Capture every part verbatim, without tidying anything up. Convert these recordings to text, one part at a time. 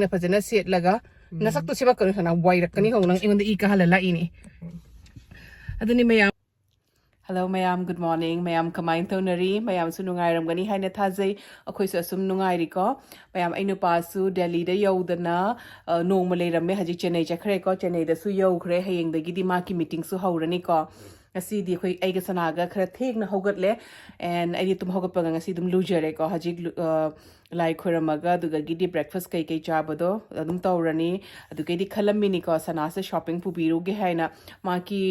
ꯅ ꯐꯖꯅ ꯁꯦꯠꯂꯒ, ꯅꯁꯛꯇꯨ ꯁꯦꯝꯃꯛꯀꯅꯨ ꯁꯅꯥ, ꯋꯥꯏꯔꯛꯀꯅꯤ ꯍꯧ ꯅꯪ ꯑꯩꯉꯣꯟꯗ ꯏ ꯀꯥꯍꯜꯂ ꯂꯥꯛꯏꯅꯦ꯫ ꯑꯗꯨꯅꯤ ꯃꯌꯥꯝ꯫ Hello ꯃꯌꯥꯝ, good morning꯫ ꯃꯌꯥꯝ ꯀꯃꯥꯏꯅ ꯇꯧꯅꯔꯤ? ꯃꯌꯥꯝꯁꯨ ꯅꯨꯡꯉꯥꯏꯔꯝꯒꯅꯤ ꯍꯥꯏꯅ ꯊꯥꯖꯩ꯫ ꯑꯩꯈꯣꯏꯁꯨ ꯑꯁꯨꯝ ꯅꯨꯡꯉꯥꯏꯔꯤꯀꯣ꯫ ꯃꯌꯥꯝ, ꯑꯩ ꯅꯨꯄꯥꯁꯨ ꯗꯦꯜꯂꯤꯗ ꯌꯧꯗꯅ, ꯑ, ꯅꯣꯡꯃ ꯂꯩꯔꯝꯃꯦ꯫ ꯍꯧꯖꯤꯛ ꯆꯦꯟꯅꯩ ꯆꯠꯈ꯭ꯔꯦꯀꯣ꯫ ꯆꯦꯟꯅꯩꯗꯁꯨ ꯌꯧꯈ꯭ꯔꯦ꯫ ꯍꯌꯦꯡꯗꯒꯤꯗꯤ ꯃꯥꯒꯤ ꯃꯤꯇꯤꯡꯁꯨ ꯍꯧꯔꯅꯤꯀꯣ꯫ ꯉꯁꯤꯗꯤ ꯑꯩꯈꯣꯏ, ꯑꯩꯒ ꯁꯅꯥꯒ ꯈꯔ ꯊꯦꯡꯅ ꯍꯧꯒꯠꯂꯦ꯫ And ꯑꯩꯗꯤ ꯇꯨꯝ ꯍꯧꯒꯠꯄꯒ ꯉꯁꯤ ꯑꯗꯨꯝ ꯂꯨꯖꯔꯦꯀꯣ꯫ ꯍꯧꯖꯤꯛ ꯂꯨ-, ꯑ, ꯂꯥꯏ ꯈꯣꯏꯔꯝꯃꯒ, ꯑꯗꯨꯗꯒꯤꯗꯤ breakfast ꯀꯩꯀꯩ ꯆꯥꯕꯗꯣ ꯑꯗꯨꯝ ꯇꯧꯔꯅꯤ꯫ ꯑꯗꯨꯒꯩꯗꯤ ꯈꯜꯂꯝꯃꯤꯅꯤꯀꯣ, ꯁꯅꯥꯁꯦ shopping ꯄꯨꯕꯤꯔꯨꯒꯦ ꯍꯥꯏꯅ꯫ ꯃꯥꯒꯤ,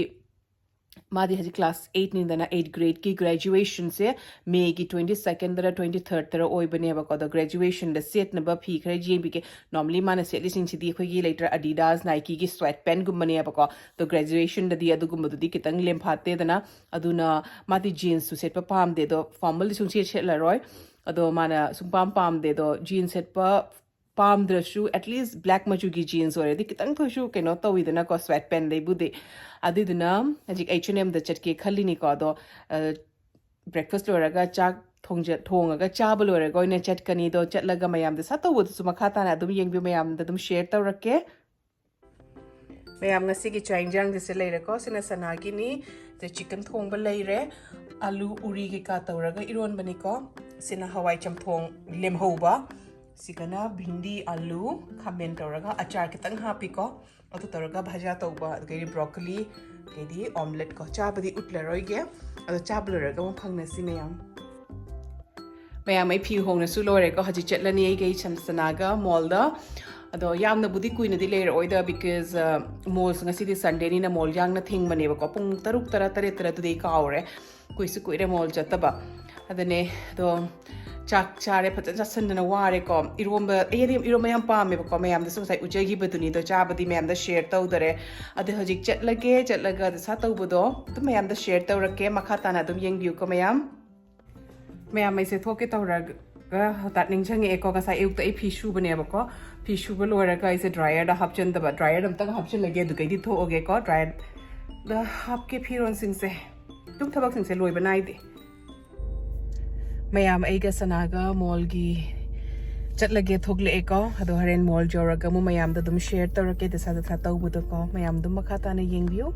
ꯃꯥꯗꯤ ꯍꯧꯖꯤꯛ class eight ꯅꯤꯗꯅ, eighth grade ꯀꯤ graduation ꯁꯦ May ꯒꯤ twenty second ꯗꯔ twenty third ꯇꯔ ꯑꯣꯏꯕꯅꯦꯕꯀꯣ꯫ ꯑꯗꯣ graduation ꯗ ꯁꯦꯠꯅꯕ ꯐꯤ ꯈꯔ ꯌꯦꯡꯕꯤꯒꯦ꯫ Normally ꯃꯥꯅ ꯁꯦꯠꯂꯤꯁꯤꯡꯁꯤꯗꯤ ꯑꯩꯈꯣꯏꯒꯤ ꯂꯩꯇ꯭ꯔꯥ, Adidas, Nike ꯒꯤ sweat pant ꯒꯨꯝꯕꯅꯦꯕꯀꯣ꯫ ꯑꯗꯣ graduation ꯗꯗꯤ ꯑꯗꯨꯒꯨꯝꯕꯗꯨꯗꯤ ꯈꯤꯇꯪ ꯂꯦꯝꯐꯥꯠꯇꯦꯗꯅ꯫ ꯑꯗꯨꯅ ꯃꯥꯗꯤ jeans ꯁꯨ ꯁꯦꯠꯄ ꯄꯥꯝꯗꯦ꯫ ꯑꯗꯣ formal ꯗꯤ ꯁꯨꯡꯁꯦꯠ ꯁꯦꯠꯂꯔꯣꯏ꯫ ꯑꯗꯣ ꯃꯥꯅ ꯁꯨꯡꯄꯥꯝ ꯄꯥꯝꯗꯦ꯫ ꯑꯗꯣ jeans ꯁꯦꯠꯄ ꯄꯥꯝꯗ꯭ꯔꯁꯨ, at least black ꯃꯆꯨꯒꯤ jeans ꯑꯣꯏꯔꯗꯤ ꯈꯤꯇꯪ ꯊꯣꯏꯁꯨ ꯀꯩꯅꯣ ꯇꯧꯋꯤꯗꯅꯀꯣ, sweat pant ꯗꯩꯕꯨꯗꯤ꯫ ꯑꯗꯨꯗꯨꯅ ꯍꯧꯖꯤꯛ H and M ꯗ ꯆꯠꯀꯦ ꯈꯜꯂꯤꯅꯤꯀꯣ꯫ ꯑꯗꯣ, ꯑ, breakfast ꯂꯣꯏꯔꯒ, ꯆꯥꯛ ꯊꯣꯡꯖ-, ꯊꯣꯡꯉꯒ ꯆꯥꯕ ꯂꯣꯏꯔꯒ ꯑꯣꯏꯅ ꯆꯠꯀꯅꯤ꯫ ꯑꯗꯣ ꯆꯠꯂꯒ ꯃꯌꯥꯝꯗ ꯁꯠ ꯇꯧꯕꯗꯨꯁꯨ ꯃꯈꯥ ꯇꯥꯅ ꯑꯗꯨꯝ ꯌꯦꯡꯕꯤꯌꯨ, ꯃꯌꯥꯝꯗ ꯑꯗꯨꯝ share ꯇꯧꯔꯛꯀꯦ꯫ ꯃꯌꯥꯝ, ꯉꯁꯤꯒꯤ ꯆꯥꯛ ꯌꯦꯟꯁꯥꯡꯁꯦ ꯁꯤ ꯂꯩꯔꯦꯀꯣ꯫ ꯁꯤꯅ ꯁꯅꯥꯒꯤꯅꯤ꯫ ꯁꯤ chicken ꯊꯣꯡꯕ ꯂꯩꯔꯦ꯫ ꯑꯂꯨ ꯎꯔꯤ ꯀꯩꯀꯥ ꯇꯧꯔꯒ ꯏꯔꯣꯟꯕꯅꯤꯀꯣ꯫ ꯁꯤꯅ ꯍꯋꯥꯏ ꯆꯝꯊꯣꯡ ꯂꯦꯝꯍꯧꯕ꯫ ꯁꯤꯒꯅ ꯚꯤꯟꯗꯤ, ꯑꯂꯨ, ꯈꯥꯃꯦꯟ ꯇꯧꯔꯒ ꯑꯆꯥꯔ ꯈꯤꯇꯪ ꯍꯥꯞꯄꯤꯀꯣ꯫ ꯑꯗꯨ ꯇꯧꯔꯒ ꯚꯖꯥ ꯇꯧꯕ, ꯑꯗꯨꯗꯒꯤꯗꯤ broccoli, ꯑꯗꯩꯗꯤ omelette ꯀꯣ꯫ ꯆꯥꯕꯗꯤ ꯎꯠꯂꯔꯣꯏꯒꯦ꯫ ꯑꯗꯣ ꯆꯥꯕ ꯂꯣꯏꯔꯒ ꯑꯃꯨꯛ ꯐꯪꯅꯁꯤ ꯃꯌꯥꯝ꯫ ꯃꯌꯥꯝ, ꯑꯩ ꯐꯤ ꯍꯣꯡꯅꯁꯨ ꯂꯣꯏꯔꯦꯀꯣ꯫ ꯍꯧꯖꯤꯛ ꯆꯠꯂꯅꯤ ꯑꯩꯒꯤ ꯁꯝ-, ꯁꯅꯥꯒ mall ꯗ꯫ ꯑꯗꯣ ꯌꯥꯝꯅꯕꯨꯗꯤ ꯀꯨꯏꯅꯗꯤ ꯂꯩꯔꯛꯑꯣꯏꯗ, because, ꯑ, mall ꯁꯨ ꯉꯁꯤꯗꯤ Sunday ꯅꯤꯅ mall ꯌꯥꯡꯅ ꯊꯤꯡꯕꯅꯦꯕꯀꯣ꯫ ꯄꯨꯡ ꯇꯔꯨꯛ ꯇꯔꯥ, ꯇꯔꯦꯠ ꯇꯔꯥ ꯑꯗꯨꯗꯤ ꯑꯩ ꯀꯥꯎꯔꯦ꯫ ꯀꯨꯏꯁꯨ ꯀꯨꯏꯔꯦ mall ꯆꯠꯇꯕ꯫ ꯑꯗꯨꯅꯦ, ꯑꯗꯣ ꯆꯥꯛ ꯆꯥꯔꯦ, ꯐꯖꯅ ꯆꯥꯁꯟꯗꯅ ꯋꯥꯔꯦꯀꯣ꯫ ꯏꯔꯣꯝꯕ, ꯑꯩꯗꯤ ꯏꯔꯣꯝꯕ ꯌꯥꯝ ꯄꯥꯝꯃꯦꯕꯀꯣ꯫ ꯃꯌꯥꯝꯗꯁꯨ ꯉꯁꯥꯏ ꯎꯠꯆꯈꯤꯕꯗꯨꯅꯤ, ꯑꯗꯣ ꯆꯥꯕꯗꯤ ꯃꯌꯥꯝꯗ share ꯇꯧꯗꯔꯦ꯫ ꯑꯗꯣ ꯍꯧꯖꯤꯛ ꯆꯠꯂꯒꯦ, ꯆꯠꯂꯒ ꯗꯁꯥ ꯇꯧꯕꯗꯣ ꯑꯗꯨꯝ ꯃꯌꯥꯝꯗ share ꯇꯧꯔꯛꯀꯦ꯫ ꯃꯈꯥ ꯇꯥꯅ ꯑꯗꯨꯝ ꯌꯦꯡꯕꯤꯌꯨꯀꯣ ꯃꯌꯥꯝ꯫ ꯃꯌꯥꯝ, ꯑꯩꯁꯦ ꯊꯣꯛꯀꯦ ꯇꯧꯔꯒ ꯍꯧꯖꯤꯛ ꯅꯤꯡꯁꯤꯡꯉꯛꯑꯦꯀꯣ꯫ ꯉꯁꯥꯏ ꯑꯌꯨꯛꯇ ꯑꯩ ꯐꯤ ꯁꯨꯕꯅꯦꯕꯀꯣ꯫ ꯐꯤ ꯁꯨꯕ ꯂꯣꯏꯔꯒ ꯑꯩꯁꯦ dryer ꯗ ꯍꯥꯞꯆꯟꯗꯕ꯫ Dryer ꯗ ꯑꯝꯇꯪ ꯍꯥꯞꯆꯜꯂꯒꯦ, ꯑꯗꯨꯒꯩꯗꯤ ꯊꯣꯛꯑꯒꯦꯀꯣ꯫ Dryer ꯗ ꯍꯥꯞꯀꯦ ꯐꯤꯔꯣꯟꯁꯤꯡꯁꯦ꯫ ꯑꯗꯨꯝ ꯊꯕꯛꯁꯤꯡꯁꯦ ꯂꯣꯏꯕ ꯅꯥꯏꯗꯦ꯫ ꯃꯌꯥꯝ, ꯑꯩꯒ ꯁꯅꯥꯒ mall ꯒꯤ ꯆꯠꯂꯒꯦ, ꯊꯣꯛꯂꯛꯑꯦꯀꯣ꯫ ꯑꯗꯣ ꯍꯣꯔꯦꯟ ꯃꯣꯜ ꯌꯧꯔꯒ ꯑꯃꯨꯛ ꯃꯌꯥꯝꯗꯣ ꯑꯗꯨꯝ ꯁꯤꯌꯔ ꯇꯧꯔꯛꯀꯦ, ꯗꯁꯥ ꯗꯁꯥ ꯇꯧꯕꯗꯣꯀꯣ꯫ ꯃꯌꯥꯝ ꯑꯗꯨꯝ ꯃꯈꯥ ꯇꯥꯅ ꯌꯦꯡꯕꯤꯌꯨ꯫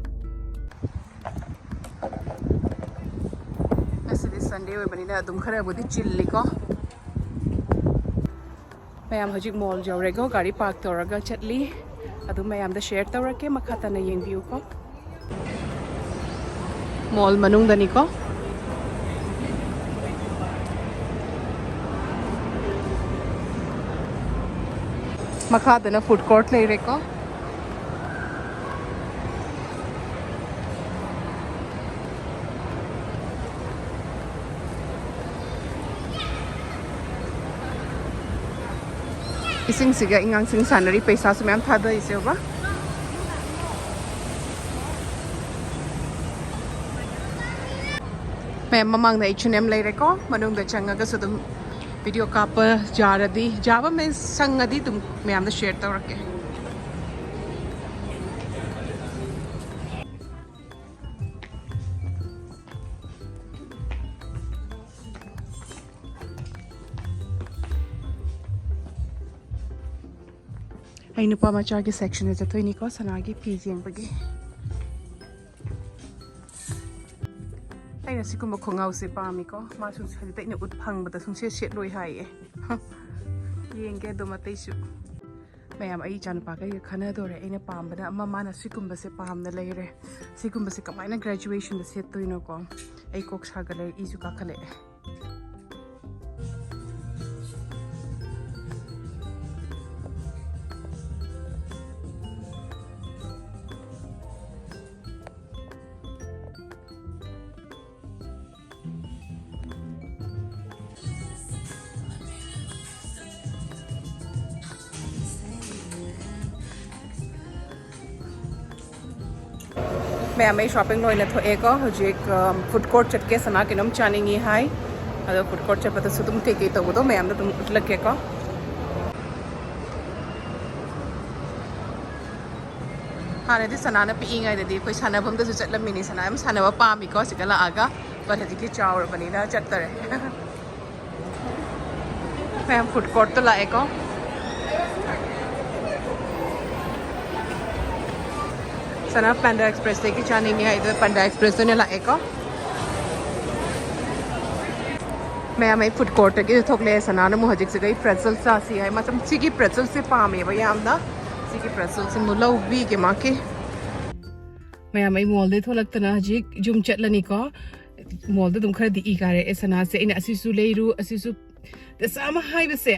ꯉꯁꯤꯗꯤ ꯁꯟꯗꯦ ꯑꯣꯏꯕꯅꯤꯅ ꯑꯗꯨꯝ ꯈꯔꯕꯨꯗꯤ ꯆꯤꯜꯂꯤꯀꯣ꯫ ꯃꯌꯥꯝ ꯍꯧꯖꯤꯛ ꯃꯣꯜ ꯌꯧꯔꯦꯀꯣ, ꯒꯥꯔꯤ ꯄꯥꯔꯛ ꯇꯧꯔꯒ ꯆꯠꯂꯤ꯫ ꯑꯗꯨꯝ ꯃꯌꯥꯝꯗ ꯁꯤꯌꯔ ꯇꯧꯔꯛꯀꯦ, ꯃꯈꯥ ꯇꯥꯅ ꯌꯦꯡꯕꯤꯌꯨꯀꯣ꯫ ꯃꯣꯜ ꯃꯅꯨꯡꯗꯅꯤꯀꯣ꯫ ꯃꯈꯥꯗꯅ ꯐꯨꯗ ꯀꯣꯔꯠ ꯂꯩꯔꯦꯀꯣ꯫ ꯏꯁꯤꯡꯁꯤꯒ ꯑꯉꯥꯡꯁꯤꯡ ꯁꯥꯟꯅꯔꯤ, ꯄꯩꯁꯥꯁꯨ ꯃꯌꯥꯝ ꯊꯥꯗꯩꯁꯦ ꯕꯕꯥ꯫ ꯃꯌꯥꯝ ꯃꯃꯥꯡꯗ H and M ꯂꯩꯔꯦꯀꯣ꯫ ꯃꯅꯨꯡꯗ ꯆꯪꯉꯒꯁꯨ ꯑꯗꯨꯝ ꯚꯤꯗꯤꯑꯣ ꯀꯥꯞꯄ ꯌꯥꯔꯗꯤ, ꯌꯥꯕ ꯃꯤꯟꯁ ꯁꯪꯉꯗꯤ ꯑꯗꯨꯝ ꯃꯌꯥꯝꯗ ꯁꯤꯌꯔ ꯇꯧꯔꯛꯀꯦ꯫ ꯑꯩ ꯅꯨꯄꯥ ꯃꯆꯥꯒꯤ ꯁꯦꯛꯁꯟꯗ ꯆꯠꯇꯣꯏꯅꯤꯀꯣ, ꯁꯅꯥꯒꯤ ꯐꯤ ꯌꯦꯡꯕꯒꯤ꯫ ꯑꯩꯅ ꯁꯤꯒꯨꯝꯕ ꯈꯣꯡꯒ꯭ꯔꯥꯎꯁꯦ ꯄꯥꯝꯃꯤꯀꯣ꯫ ꯃꯥꯁꯨ ꯍꯧꯖꯤꯛꯇ ꯑꯩꯅ ꯎꯠ ꯐꯪꯕꯗ ꯁꯨꯡꯁꯦꯠ ꯁꯦꯠꯂꯣꯏ ꯍꯥꯏꯌꯦ꯫ ꯌꯦꯡꯒꯦ ꯑꯗꯨꯝ ꯑꯇꯩꯁꯨ꯫ ꯃꯌꯥꯝ, ꯑꯩ ꯏꯆꯥꯅꯨꯄꯥꯒ ꯑꯩꯒ ꯈꯟꯅꯗꯣꯔꯦ꯫ ꯑꯩꯅ ꯄꯥꯝꯕꯅ ꯑꯃ, ꯃꯥꯅ ꯁꯤꯒꯨꯝꯕꯁꯦ ꯄꯥꯝꯅ ꯂꯩꯔꯦ꯫ ꯁꯤꯒꯨꯝꯕꯁꯦ ꯀꯃꯥꯏꯅ ꯒ꯭ꯔꯦꯖꯨꯋꯦꯁꯟꯗ ꯁꯦꯠꯇꯣꯏꯅꯣꯀꯣ? ꯑꯩ ꯀꯣꯛ ꯁꯥꯒꯠꯂꯦ, ꯏꯁꯨ ꯀꯥꯈꯠꯂꯛꯑꯦ꯫ ꯃꯌꯥꯝ, ꯑꯩ ꯁꯣꯄꯤꯡ ꯂꯣꯏꯅ ꯊꯣꯛꯑꯦꯀꯣ꯫ ꯍꯧꯖꯤꯛ ꯐꯨꯗ ꯀꯣꯔꯠ ꯆꯠꯀꯦ, ꯁꯅꯥ ꯀꯩꯅꯣꯝ ꯆꯥꯅꯤꯡꯉꯤ ꯍꯥꯏ꯫ ꯑꯗꯣ ꯐꯨꯗ ꯀꯣꯔꯠ ꯆꯠꯄꯗꯁꯨ ꯑꯗꯨꯝ ꯀꯩꯀꯩ ꯇꯧꯕꯗꯣ ꯃꯌꯥꯝꯗꯣ ꯑꯗꯨꯝ ꯎꯠꯂꯛꯀꯦꯀꯣ꯫ ꯍꯥꯟꯅꯗꯤ ꯁꯅꯥꯅ ꯄꯤꯛꯏꯉꯩꯗꯗꯤ ꯑꯩꯈꯣꯏ ꯁꯥꯟꯅꯐꯝꯗꯁꯨ ꯆꯠꯂꯝꯃꯤꯅꯤ꯫ ꯁꯅꯥ ꯌꯥꯝ ꯁꯥꯟꯅꯕ ꯄꯥꯝꯃꯤꯀꯣ ꯁꯤꯗ ꯂꯥꯛꯑꯒ꯫ But ꯍꯧꯖꯤꯛꯇꯤ ꯆꯥꯎꯔꯕꯅꯤꯅ ꯆꯠꯇꯔꯦ꯫ ꯃꯌꯥꯝ ꯐꯨꯗ ꯀꯣꯔꯠꯇ ꯂꯥꯛꯑꯦꯀꯣ꯫ ꯁꯅꯥ ꯄꯥꯟꯗꯥ ꯑꯦꯛꯁꯄ꯭ꯔꯦꯁꯇꯒꯤ ꯆꯥꯅꯤꯡꯉꯦ ꯍꯥꯏꯗꯨꯅ ꯄꯥꯟꯗꯥ ꯑꯦꯛꯁꯄ꯭ꯔꯦꯁꯇ ꯑꯣꯏꯅ ꯂꯥꯛꯑꯦꯀꯣ꯫ ꯃꯌꯥꯝ ꯑꯩ ꯐꯨꯗ ꯀꯣꯔꯠꯇꯒꯤ ꯊꯣꯛꯂꯛꯑꯦ꯫ ꯁꯅꯥꯅ ꯑꯃꯨꯛ ꯍꯧꯖꯤꯛꯁꯤꯗ ꯑꯩ ꯄ꯭ꯔꯦꯠꯖꯜ ꯆꯥꯁꯤ ꯍꯥꯏ꯫ ꯃꯇꯝ ꯁꯤꯒꯤ ꯄ꯭ꯔꯦꯠꯖꯜꯁꯦ ꯄꯥꯝꯃꯦꯕ ꯌꯥꯝꯅ꯫ ꯁꯤꯒꯤ ꯄ꯭ꯔꯦꯠꯖꯜꯁꯦ ꯑꯃꯨꯛ ꯂꯧꯕꯤꯒꯦ ꯃꯥꯒꯤ꯫ ꯃꯌꯥꯝ ꯑꯩ ꯃꯣꯜꯗꯩ ꯊꯣꯛꯂꯛꯇꯅ ꯍꯧꯖꯤꯛ ꯌꯨꯝ ꯆꯠꯂꯅꯤꯀꯣ꯫ ꯃꯣꯜꯗ ꯑꯗꯨꯝ ꯈꯔꯗꯤ ꯏ ꯀꯥꯔꯦ꯫ ꯑꯦ ꯁꯅꯥꯁꯦ ꯑꯩꯅ ꯑꯁꯤꯁꯨ ꯂꯩꯔꯨ, ꯑꯁꯤꯁꯨ ꯗꯁꯥ ꯑꯃ ꯍꯥꯏꯕꯁꯦ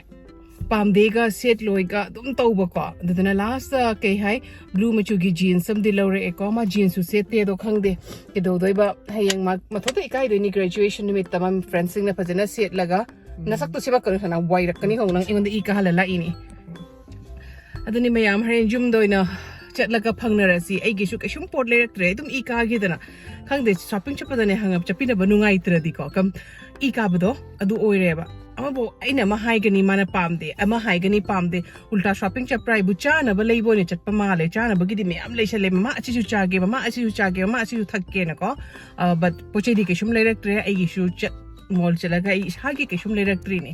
ꯄꯥꯝꯗꯦꯒ ꯁꯦꯠꯂꯣꯏꯒ ꯑꯗꯨꯝ ꯇꯧꯕꯀꯣ꯫ ꯑꯗꯨꯗꯨꯅ ꯂꯥꯁꯇ ꯀꯩ ꯍꯥꯏ, ꯕ꯭ꯂꯨ ꯃꯆꯨꯒꯤ ꯖꯤꯟꯁ ꯑꯃꯗꯤ ꯂꯧꯔꯛꯑꯦꯀꯣ꯫ ꯃꯥ ꯖꯤꯟꯁꯁꯨ ꯁꯦꯠꯇꯦ ꯑꯗꯣ ꯈꯪꯗꯦ ꯀꯩꯗꯧꯗꯣꯏꯕ꯫ ꯍꯌꯦꯡ ꯃꯥ ꯃꯊꯟꯇ ꯏꯀꯥꯏꯗꯣꯏꯅꯤ ꯒ꯭ꯔꯦꯖꯨꯑꯦꯁꯟ ꯅꯨꯃꯤꯠꯇ ꯃꯥ ꯐ꯭ꯔꯦꯟꯁꯤꯡꯅ ꯐꯖꯅ ꯁꯦꯠꯂꯒ꯫ ꯅꯁꯛꯇꯨ ꯁꯦꯝꯃꯛꯀꯅꯨ ꯁꯅꯥ, ꯋꯥꯏꯔꯛꯀꯅꯤ ꯍꯧꯅ ꯅꯪ ꯑꯩꯉꯣꯟꯗ ꯏ ꯀꯥꯍꯜꯂ ꯂꯥꯛꯏꯅꯤ꯫ ꯑꯗꯨꯅꯤ ꯃꯌꯥꯝ ꯍꯣꯔꯦꯟ ꯌꯨꯝꯗ ꯑꯣꯏꯅ ꯆꯠꯂꯒ ꯐꯪꯅꯔꯁꯤ꯫ ꯑꯩꯒꯤꯁꯨ ꯀꯩꯁꯨꯝ ꯄꯣꯠ ꯂꯩꯔꯛꯇ꯭ꯔꯦ꯫ ꯑꯗꯨꯝ ꯏ ꯀꯥꯈꯤꯗꯅ꯫ ꯈꯪꯗꯦ, ꯁꯣꯄꯤꯡ ꯆꯠꯄꯗꯅꯦ ꯍꯪꯉ ꯆꯠꯄꯤꯅꯕ ꯅꯨꯡꯉꯥꯏꯇ꯭ꯔꯗꯤꯀꯣ꯫ ꯀꯝ ꯏ ꯀꯥꯕꯗꯣ ꯑꯗꯨ ꯑꯣꯏꯔꯦꯕ꯫ ꯑꯃꯕꯨ ꯑꯩꯅ ꯑꯃ ꯍꯥꯏꯒꯅꯤ ꯃꯥꯅ ꯄꯥꯝꯗꯦ, ꯑꯃ ꯍꯥꯏꯒꯅꯤ ꯄꯥꯝꯗꯦ꯫ ꯎꯜꯇꯥ ꯁꯣꯄꯤꯡ ꯆꯠꯄ꯭ꯔꯥ ꯍꯥꯏꯕꯨ ꯆꯥꯅꯕ ꯂꯩꯕ ꯑꯣꯏꯅ ꯆꯠꯄ ꯃꯥꯜꯂꯦ꯫ ꯆꯥꯅꯕꯒꯤꯗꯤ ꯃꯌꯥꯝ ꯂꯩꯁꯜꯂꯦ꯫ ꯃꯃꯥ ꯑꯁꯤꯁꯨ ꯆꯥꯒꯦ, ꯃꯃꯥ ꯑꯁꯤꯁꯨ ꯆꯥꯒꯦ, ꯃꯃꯥ ꯑꯁꯤꯁꯨ ꯊꯛꯀꯦꯅꯀꯣ꯫ ꯕꯠ ꯄꯣꯠ ꯆꯩꯗꯤ ꯀꯩꯁꯨꯝ ꯂꯩꯔꯛꯇ꯭ꯔꯦ꯫ ꯑꯩꯒꯤꯁꯨ ꯆꯠ ꯃꯣꯜ ꯆꯠꯂꯒ ꯑꯩ ꯏꯁꯥꯒꯤ ꯀꯩꯁꯨꯝ ꯂꯩꯔꯛꯇ꯭ꯔꯤꯅꯦ꯫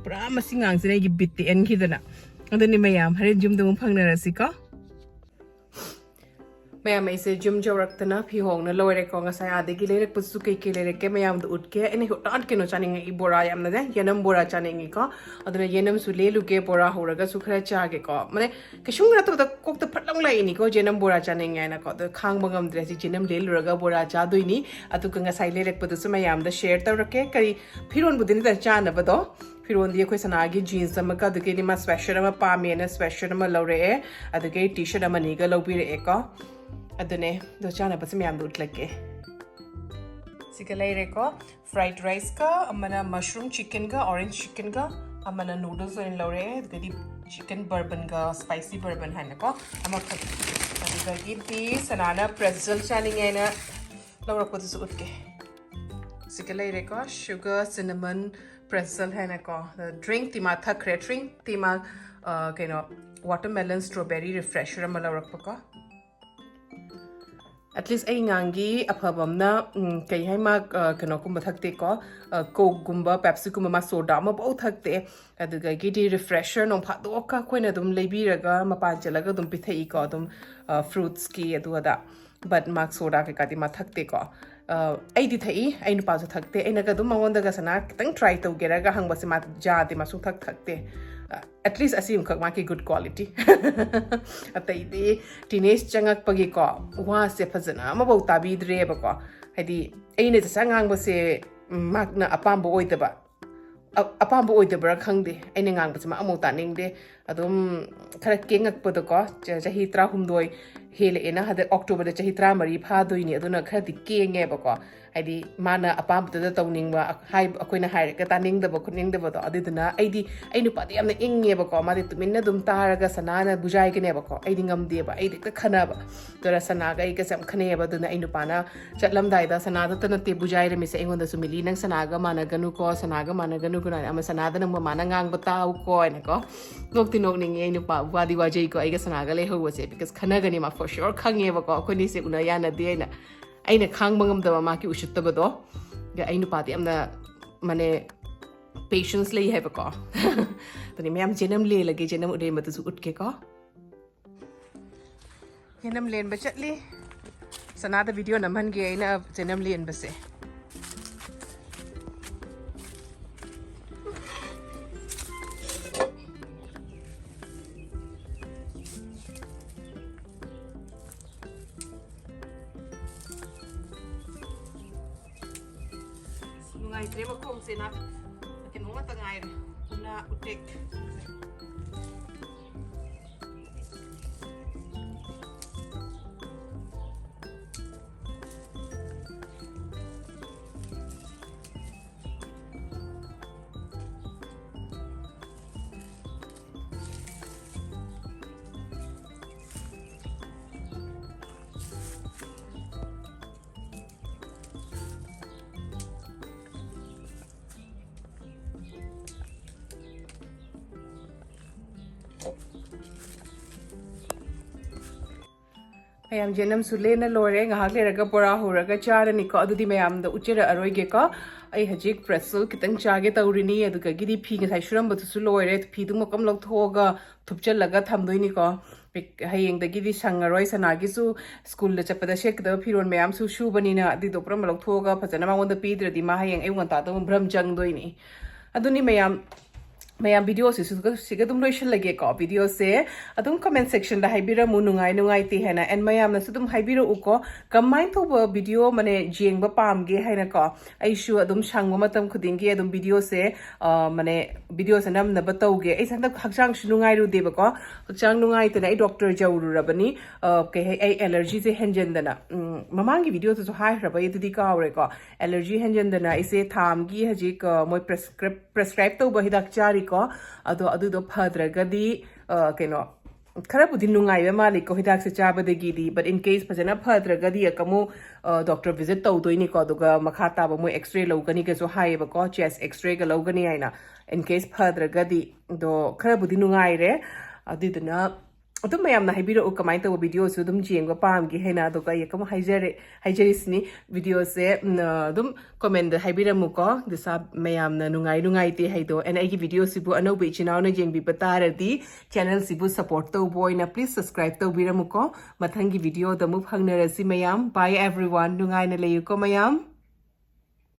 ꯄꯨꯔꯥ ꯃꯁꯤ ꯉꯥꯡꯁꯤꯅ ꯑꯩꯒꯤ ꯕꯤꯠꯇꯤ ꯑꯦꯟꯈꯤꯗꯅ꯫ ꯑꯗꯨꯅꯤ ꯃꯌꯥꯝ ꯍꯣꯔꯦꯟ ꯌꯨꯝꯗ ꯑꯃꯨꯛ ꯐꯪꯅꯔꯁꯤꯀꯣ꯫ ꯃꯌꯥꯝ ꯑꯩꯁꯦ ꯌꯨꯝ ꯌꯧꯔꯛꯇꯅ ꯐꯤ ꯍꯣꯡꯅ ꯂꯣꯏꯔꯦꯀꯣ꯫ ꯉꯁꯥꯏ ꯑꯥꯗꯒꯤ ꯂꯩꯔꯛꯄꯁꯨ ꯀꯩ ꯀꯩ ꯂꯩꯔꯛꯀꯦ ꯃꯌꯥꯝꯗ ꯎꯠꯀꯦ꯫ ꯑꯩꯅ ꯍꯨꯔꯥꯟ ꯀꯩꯅꯣ ꯆꯥꯅꯤꯡꯉꯦ, ꯕꯣꯔꯥ ꯌꯥꯝꯅꯅꯦ, ꯌꯦꯅꯝ ꯕꯣꯔꯥ ꯆꯥꯅꯤꯡꯉꯤꯀꯣ꯫ ꯑꯗꯨꯅ ꯌꯦꯅꯝꯁꯨ ꯂꯦꯜꯂꯨꯒꯦ, ꯕꯣꯔꯥ ꯍꯧꯔꯒꯁꯨ ꯈꯔ ꯆꯥꯒꯦꯀꯣ꯫ ꯃꯅꯦ ꯀꯩꯁꯨꯝ ꯅꯠꯇꯕꯗ ꯀꯣꯛꯇ ꯐꯠ ꯂꯥꯎ ꯂꯥꯛꯏꯅꯤꯀꯣ, ꯌꯦꯅꯝ ꯕꯣꯔꯥ ꯆꯥꯅꯤꯡꯉꯦ ꯍꯥꯏꯅꯀꯣ꯫ ꯑꯗꯣ ꯈꯥꯡꯕ ꯉꯝꯗ꯭ꯔꯦ ꯍꯧꯖꯤꯛ ꯌꯦꯅꯝ ꯂꯦꯜꯂꯨꯔꯒ ꯕꯣꯔꯥ ꯆꯥꯗꯣꯏꯅꯤ꯫ ꯑꯗꯨꯒ ꯉꯁꯥꯏ ꯂꯩꯔꯛꯄꯗꯨꯁꯨ ꯃꯌꯥꯝꯗ ꯁꯦꯌꯔ ꯇꯧꯔꯛꯀꯦ꯫ ꯀꯔꯤ ꯐꯤꯔꯣꯟꯕꯨꯗꯤ ꯅꯠꯇꯦ, ꯆꯥꯅꯕꯗꯣ꯫ ꯐꯤꯔꯣꯟꯗꯤ ꯑꯩꯈꯣꯏ ꯁꯅꯥꯒꯤ ꯖꯤꯟꯁ ꯑꯃꯒ, ꯑꯗꯨꯗꯒꯤꯗꯤ ꯃꯥ ꯁ꯭ꯋꯦꯠꯁꯔꯠ ꯑꯃ ꯄꯥꯝꯃꯦꯅ ꯁ꯭ꯋꯦꯠꯁꯔꯠ ꯑꯃ ꯂꯧꯔꯛꯑꯦ꯫ ꯑꯗꯨꯗꯒꯤ ꯇꯤ ꯁꯔꯠ ꯑꯃꯅꯤꯒ ꯂꯧꯕꯤꯔꯛꯑꯦꯀꯣ꯫ ꯑꯗꯨꯅꯦ, ꯑꯗꯣ ꯆꯥꯅꯕꯁꯦ ꯃꯌꯥꯝꯗ ꯎꯠꯂꯛꯀꯦ꯫ ꯁꯤꯒ ꯂꯩꯔꯦꯀꯣ꯫ ꯐ꯭ꯔꯥꯏꯗ ꯔꯥꯏꯁꯀ, ꯑꯃꯅ ꯃꯁꯔꯨꯝ ꯆꯤꯛꯀꯟꯒ, ꯑꯣꯔꯦꯟꯖ ꯆꯤꯛꯀꯟꯒ, ꯑꯃꯅ ꯅꯨꯗꯜꯁ ꯑꯣꯏꯅ ꯂꯧꯔꯛꯑꯦ꯫ ꯑꯗꯨꯗꯒꯤꯗꯤ ꯆꯤꯛꯀꯟ ꯕꯔꯕꯟꯒ, ꯁ꯭ꯄꯥꯏꯁꯤ ꯕꯔꯕꯟ ꯍꯥꯏꯅꯀꯣ ꯑꯃꯈꯛ꯫ ꯑꯗꯨꯗꯒꯤꯗꯤ ꯁꯅꯥꯅ ꯄ꯭ꯔꯦꯠꯖꯜ ꯆꯥꯅꯤꯡꯉꯦꯅ ꯂꯧꯔꯛꯄꯗꯨꯁꯨ ꯎꯠꯀꯦ꯫ ꯁꯤꯒ ꯂꯩꯔꯦꯀꯣ, ꯁꯨꯒꯔ ꯁꯤꯅꯃꯟ ꯄ꯭ꯔꯦꯠꯖꯜ ꯍꯥꯏꯅꯀꯣ꯫ ꯗ꯭ꯔꯤꯡꯛꯇꯤ ꯃꯥ ꯊꯛꯈ꯭ꯔꯦ꯫ ꯗ꯭ꯔꯤꯡꯛꯇꯤ ꯃꯥ, ꯑ, ꯀꯩꯅꯣ, ꯋꯥꯇꯔꯃꯦꯂꯟ ꯁ꯭ꯇ꯭ꯔꯣꯕꯦꯔꯤ ꯔꯤꯐ꯭ꯔꯦꯁꯔ ꯑꯃ ꯂꯧꯔꯛꯄꯀꯣ꯫ At least ꯑꯩ ꯑꯉꯥꯡꯒꯤ ꯑꯐꯕ ꯑꯃꯅ, ꯎꯝ, ꯀꯩ ꯍꯥꯏ, ꯃꯥ, ꯑ, ꯀꯩꯅꯣꯒꯨꯝꯕ ꯊꯛꯇꯦꯀꯣ, ꯑ, Cokeꯒꯨꯝꯕ, Pepsiꯒꯨꯝꯕ ꯃꯥ soda ꯑꯃꯐꯥꯎ ꯊꯛꯇꯦ꯫ ꯑꯗꯨꯗꯒꯤꯗꯤ refresher ꯅꯣꯡ ꯐꯥꯗꯣꯛꯀ ꯑꯩꯈꯣꯏꯅ ꯑꯗꯨꯝ ꯂꯩꯕꯤꯔꯒ ꯃꯄꯥꯟ ꯆꯠꯂꯒ ꯑꯗꯨꯝ ꯄꯤꯊꯛꯏꯀꯣ, ꯑꯗꯨꯝ, ꯑ, fruitsꯀꯤ ꯑꯗꯨ ꯑꯗꯥ꯫ But ꯃꯥ soda ꯀꯩꯀꯥꯗꯤ ꯃꯥ ꯊꯛꯇꯦꯀꯣ꯫ ꯑ, ꯑꯩꯗꯤ ꯊꯛꯏ, ꯑꯩ ꯅꯨꯄꯥꯁꯨ ꯊꯛꯇꯦ꯫ ꯑꯩꯅꯒ ꯑꯗꯨꯝ ꯃꯉꯣꯟꯗꯒ, "ꯁꯅꯥ, ꯈꯤꯇꯪ try ꯇꯧꯒꯦꯔꯒ?" ꯍꯪꯕꯁꯦ ꯃꯥ ꯌꯥꯗꯦ, ꯃꯥ ꯁꯨꯡꯊꯛ ꯊꯛꯇꯦ꯫ ꯑ, at least ꯑꯁꯤꯃꯈꯛ ꯃꯥꯒꯤ good quality꯫ ꯑꯇꯩꯗꯤ teenage ꯆꯪꯉꯛꯄꯒꯤꯀꯣ ꯋꯥꯁꯦ ꯐꯖꯅ ꯑꯃꯐꯥꯎ ꯇꯥꯕꯤꯗ꯭ꯔꯦꯕꯀꯣ꯫ ꯍꯥꯏꯗꯤ ꯑꯩꯅ ꯆꯠꯆꯥ ꯉꯥꯡꯕꯁꯦ, ꯎꯝ, ꯃꯥꯅ ꯑꯄꯥꯝꯕ ꯑꯣꯏꯗꯕ꯫ ꯑ-, ꯑꯄꯥꯝꯕ ꯑꯣꯏꯗꯕ꯭ꯔꯥ ꯈꯪꯗꯦ, ꯑꯩꯅ ꯉꯥꯡꯕꯁꯦ ꯃꯥ ꯑꯃꯐꯥꯎ ꯇꯥꯅꯤꯡꯗꯦ꯫ ꯑꯗꯨꯝ ꯈꯔ ꯀꯦꯡꯉꯛꯄꯗꯀꯣ, ꯆ-, ꯆꯍꯤ ꯇꯔꯥꯍꯨꯝꯗꯣꯏ ꯍꯦꯜꯂꯛꯑꯦꯅ, ꯍꯟꯗꯛ Octoberꯗ ꯆꯍꯤ ꯇꯔꯥꯃꯔꯤ ꯐꯥꯗꯣꯏꯅꯤ, ꯑꯗꯨꯅ ꯈꯔꯗꯤ ꯀꯦꯡꯉꯦꯕꯀꯣ꯫ ꯍꯥꯏꯗꯤ ꯃꯥꯅ ꯑꯄꯥꯝꯕꯗꯨꯗ ꯇꯧꯅꯤꯡꯕ, ꯑ-, ꯍꯥꯏꯕ, ꯑꯩꯈꯣꯏꯅ ꯍꯥꯏꯔꯒ ꯇꯥꯅꯤꯡꯗꯕ ꯈꯣꯠꯅꯤꯡꯗꯕꯗꯣ꯫ ꯑꯗꯨꯗꯨꯅ ꯑꯩꯗꯤ, ꯑꯩ ꯅꯨꯄꯥꯗꯤ ꯌꯥꯝꯅ ꯏꯪꯉꯦꯕꯀꯣ, ꯃꯥꯗꯤ ꯇꯨꯃꯤꯟꯅ ꯑꯗꯨꯝ ꯇꯥꯔꯒ ꯁꯅꯥꯅ ꯕꯨꯖꯥꯏꯒꯅꯦꯕꯀꯣ, ꯑꯩꯗꯤ ꯉꯝꯗꯦꯕ, ꯑꯩꯗꯤ ꯍꯦꯛꯇ ꯈꯟꯅꯕ꯫ ꯑꯗꯨꯅ ꯁꯅꯥꯒ ꯑꯩꯒꯁꯦ ꯌꯥꯝ ꯈꯟꯅꯩꯌꯦꯕ꯫ ꯑꯗꯨꯅ ꯑꯩ ꯅꯨꯄꯥꯅ ꯆꯠꯂꯝꯗꯥꯏꯗ ꯁꯅꯥꯗꯇ ꯅꯠꯇꯦ ꯕꯨꯖꯥꯏꯔꯝꯃꯤꯁꯦ ꯑꯩꯉꯣꯟꯗꯁꯨ, "ꯃꯤꯂꯤ, ꯅꯪ ꯁꯅꯥꯒ ꯃꯥꯟꯅꯒꯅꯨꯀꯣ, ꯁꯅꯥꯒ ꯃꯥꯟꯅꯒꯅꯨ", ꯀꯩꯅꯣ ꯍꯥꯏꯅ, "ꯑꯃ ꯁꯅꯥꯗ ꯅꯪ ꯃꯃꯥꯅ ꯉꯥꯡꯕ ꯇꯥꯎꯀꯣ" ꯍꯥꯏꯅꯀꯣ꯫ ꯅꯣꯛꯇꯤ ꯅꯣꯛꯅꯤꯡꯉꯤ ꯑꯩ ꯅꯨꯄꯥ, ꯋꯥꯗꯤ ꯋꯥꯖꯩꯀꯣ ꯑꯩꯒ ꯁꯅꯥꯒ ꯂꯩꯍꯧꯕꯁꯦ, because ꯈꯟꯅꯒꯅꯤ ꯃꯥ for sure ꯈꯪꯉꯦꯕꯀꯣ, ꯑꯩꯈꯣꯏꯅꯤꯁꯦ ꯎꯅ ꯌꯥꯅꯗꯦ ꯍꯥꯏꯅ꯫ ꯑꯩꯅ ꯈꯥꯡꯕ ꯉꯝꯗꯕ ꯃꯥꯒꯤ ꯎꯁꯤꯠꯇꯕꯗꯣ꯫ ꯑꯗ ꯑꯩ ꯅꯨꯄꯥꯗꯤ ꯌꯥꯝꯅ, ꯃꯥꯅꯦ, patience ꯂꯩ ꯍꯥꯏꯕꯀꯣ꯫ ꯑꯗꯨꯅꯤ ꯃꯌꯥꯝ ꯖꯦꯅꯝ ꯂꯦꯜꯂꯒꯦ, ꯖꯦꯅꯝ ꯎꯔꯦꯝꯕꯗꯨꯁꯨ ꯎꯠꯀꯦꯀꯣ꯫ ꯌꯦꯅꯝ ꯂꯦꯟꯕ ꯆꯠꯂꯤ꯫ ꯁꯅꯥꯗ video ꯅꯝꯍꯟꯒꯦ ꯑꯩꯅ ꯌꯦꯅꯝ ꯂꯦꯟꯕꯁꯦ꯫ ꯅꯨꯡꯉꯥꯏꯇ꯭ꯔꯦ ꯃꯈꯣꯡꯁꯦ, ꯅꯥ-, ꯀꯩꯅꯣ ꯉꯥꯛꯇ ꯉꯥꯏꯔꯦ꯫ ꯎꯅꯥ ꯎꯇꯦꯛ꯫ ꯃꯌꯥꯝ ꯌꯦꯅꯝꯁꯨ ꯂꯦꯟꯅ ꯂꯣꯏꯔꯦ꯫ ꯉꯥꯏꯍꯥꯛ ꯂꯩꯔꯒ ꯕꯣꯔꯥ ꯍꯧꯔꯒ ꯆꯥꯔꯅꯤꯀꯣ꯫ ꯑꯗꯨꯗꯤ ꯃꯌꯥꯝꯗ ꯎꯠꯆꯔꯛꯑꯔꯣꯏꯒꯦꯀꯣ꯫ ꯑꯩ ꯍꯧꯖꯤꯛ ꯕ꯭ꯔꯁꯁꯨ ꯈꯤꯇꯪ ꯆꯥꯒꯦ ꯇꯧꯔꯤꯅꯤ꯫ ꯑꯗꯨꯗꯒꯤꯗꯤ ꯐꯤ ꯉꯁꯥꯏ ꯁꯨꯔꯝꯕꯗꯨꯁꯨ ꯂꯣꯏꯔꯦ꯫ ꯐꯤꯗꯨ ꯃꯀꯝ ꯂꯧꯊꯣꯛꯑꯒ ꯊꯨꯞꯆꯜꯂꯒ ꯊꯝꯗꯣꯏꯅꯤꯀꯣ꯫ ꯍꯌꯦꯡꯗꯒꯤꯗꯤ ꯁꯪꯉꯔꯣꯏ꯫ ꯁꯅꯥꯒꯤꯁꯨ ꯁ꯭ꯀꯨꯜꯗ ꯆꯠꯄꯗ ꯁꯦꯠꯀꯗꯕ ꯐꯤꯔꯣꯜ ꯃꯌꯥꯝꯁꯨ ꯁꯨꯕꯅꯤꯅ ꯑꯗꯨꯏꯗꯣ ꯄꯨꯔꯥ ꯂꯧꯊꯣꯛꯑꯒ ꯐꯖꯅ ꯃꯉꯣꯟꯗ ꯄꯤꯗ꯭ꯔꯗꯤ ꯃꯥ ꯍꯌꯦꯡ ꯑꯌꯨꯛ ꯉꯟꯇꯥꯗ ꯑꯃꯨꯛ ꯚ꯭ꯔꯝ ꯆꯪꯗꯣꯏꯅꯤ꯫ ꯑꯗꯨꯅꯤ ꯃꯌꯥꯝ, ꯃꯌꯥꯝ ꯚꯤꯗꯤꯑꯣꯁꯤꯁꯨ ꯁꯤꯒ ꯑꯗꯨꯝ ꯂꯣꯏꯁꯤꯜꯂꯒꯦꯀꯣ꯫ ꯚꯤꯗꯤꯑꯣꯁꯦ ꯑꯗꯨꯝ comment sectionꯗ ꯍꯥꯏꯕꯤꯔꯝꯃꯨ, ꯅꯨꯡꯉꯥꯏ ꯅꯨꯡꯉꯥꯏꯇꯦ ꯍꯥꯏꯅ꯫ And ꯃꯌꯥꯝꯅꯁꯨ ꯑꯗꯨꯝ ꯍꯥꯏꯕꯤꯔꯛꯎꯀꯣ, ꯀꯃꯥꯏꯅ ꯇꯧꯕ ꯚꯤꯗꯤꯑꯣ ꯃꯅꯦ ꯌꯦꯡꯕ ꯄꯥꯝꯒꯦ ꯍꯥꯏꯅꯀꯣ꯫ ꯑꯩꯁꯨ ꯑꯗꯨꯝ ꯁꯪꯕ ꯃꯇꯝ ꯈꯨꯗꯤꯡꯒꯤ ꯑꯗꯨꯝ ꯚꯤꯗꯤꯑꯣꯁꯦ, ꯑ, ꯃꯅꯦ, ꯚꯤꯗꯤꯑꯣꯁꯦ ꯅꯝꯅꯕ ꯇꯧꯒꯦ꯫ ꯑꯩꯁꯦ ꯍꯟꯗꯛ ꯍꯛꯆꯥꯡꯁꯨ ꯅꯨꯡꯉꯥꯏꯔꯨꯗꯦꯕꯀꯣ꯫ ꯍꯛꯆꯥꯡ ꯅꯨꯡꯉꯥꯏꯇꯅ ꯑꯩ ꯗꯣꯛꯇꯔ ꯌꯧꯔꯨꯔꯕꯅꯤ꯫ ꯑ, ꯀꯩ ꯍꯥꯏ, ꯑꯩ ꯑꯦꯂꯔꯖꯤꯁꯦ ꯍꯦꯟꯖꯟꯗꯅ, ꯎꯝ, ꯃꯃꯥꯡꯒꯤ ꯚꯤꯗꯤꯑꯣꯗꯁꯨ ꯍꯥꯏꯈ꯭ꯔꯕ ꯑꯩ, ꯑꯗꯨꯗꯤ ꯀꯥꯎꯔꯦꯀꯣ꯫ ꯑꯦꯂꯔꯖꯤ ꯍꯦꯟꯖꯟꯗꯅ ꯑꯩꯁꯦ ꯊꯥ ꯑꯃꯒꯤ ꯍꯧꯖꯤꯛ, ꯑ, ꯃꯣꯏ prescribe prescribe ꯇꯧꯕ ꯍꯤꯗꯥꯛ ꯆꯥꯔꯤꯀꯣ꯫ ꯑꯗꯣ ꯑꯗꯨꯗꯣ ꯐꯗ꯭ꯔꯒꯗꯤ, ꯑ, ꯀꯩꯅꯣ, ꯈꯔꯕꯨꯗꯤ ꯅꯨꯡꯉꯥꯏꯕ ꯃꯥꯜꯂꯤꯀꯣ ꯍꯤꯗꯥꯛꯁꯦ ꯆꯥꯕꯗꯒꯤꯗꯤ꯫ But in case ꯐꯖꯅ ꯐꯗ꯭ꯔꯒꯗꯤ ꯑꯃꯨꯛ, ꯑ, ꯗꯣꯛꯇꯔ visit ꯇꯧꯗꯣꯏꯅꯤꯀꯣ꯫ ꯑꯗꯨꯒ ꯃꯈꯥ ꯇꯥꯕ ꯃꯣꯏ X-ray ꯂꯧꯒꯅꯤꯒꯁꯨ ꯍꯥꯏꯌꯦꯕꯀꯣ, chest X-rayꯒ ꯂꯧꯒꯅꯤ ꯍꯥꯏꯅ꯫ In case ꯐꯗ꯭ꯔꯒꯗꯤ, ꯑꯗꯣ ꯈꯔꯕꯨꯗꯤ ꯅꯨꯡꯉꯥꯏꯔꯦ꯫ ꯑꯗꯨꯗꯨꯅ ꯑꯗꯨꯝ ꯃꯌꯥꯝꯅ ꯍꯥꯏꯕꯤꯔꯛꯎ ꯀꯃꯥꯏꯅ ꯇꯧꯕ ꯚꯤꯗꯤꯑꯣꯁꯨ ꯑꯗꯨꯝ ꯌꯦꯡꯕ ꯄꯥꯝꯒꯦ ꯍꯥꯏꯅ꯫ ꯑꯗꯨꯒ ꯑꯩ ꯑꯃꯨꯛ ꯍꯥꯏꯖꯔꯦ, ꯍꯥꯏꯖꯔꯤꯁꯤꯅꯤ, ꯚꯤꯗꯤꯑꯣꯁꯦ, ꯎꯝ, ꯑꯗꯨꯝ commentꯗ ꯍꯥꯏꯕꯤꯔꯝꯃꯨꯀꯣ꯫ ꯗꯤꯁꯥ ꯃꯌꯥꯝꯅ ꯅꯨꯡꯉꯥꯏ ꯅꯨꯡꯉꯥꯏꯇꯦ ꯍꯥꯏꯗꯣ꯫ And ꯑꯩꯒꯤ ꯚꯤꯗꯤꯑꯣꯁꯤꯕꯨ ꯑꯅꯧꯕ ꯏꯆꯤꯟ ꯏꯅꯥꯎꯅ ꯌꯦꯡꯕꯤꯕ ꯇꯥꯔꯗꯤ channelꯁꯤꯕꯨ support ꯇꯧꯕ ꯑꯣꯏꯅ please subscribe ꯇꯧꯕꯤꯔꯝꯃꯨꯀꯣ꯫ ꯃꯊꯪꯒꯤ ꯚꯤꯗꯤꯑꯣꯗ ꯑꯃꯨꯛ ꯐꯪꯅꯔꯁꯤ ꯃꯌꯥꯝ꯫ Bye everyone꯫ ꯅꯨꯡꯉꯥꯏꯅ ꯂꯩꯌꯨꯀꯣ ꯃꯌꯥꯝ꯫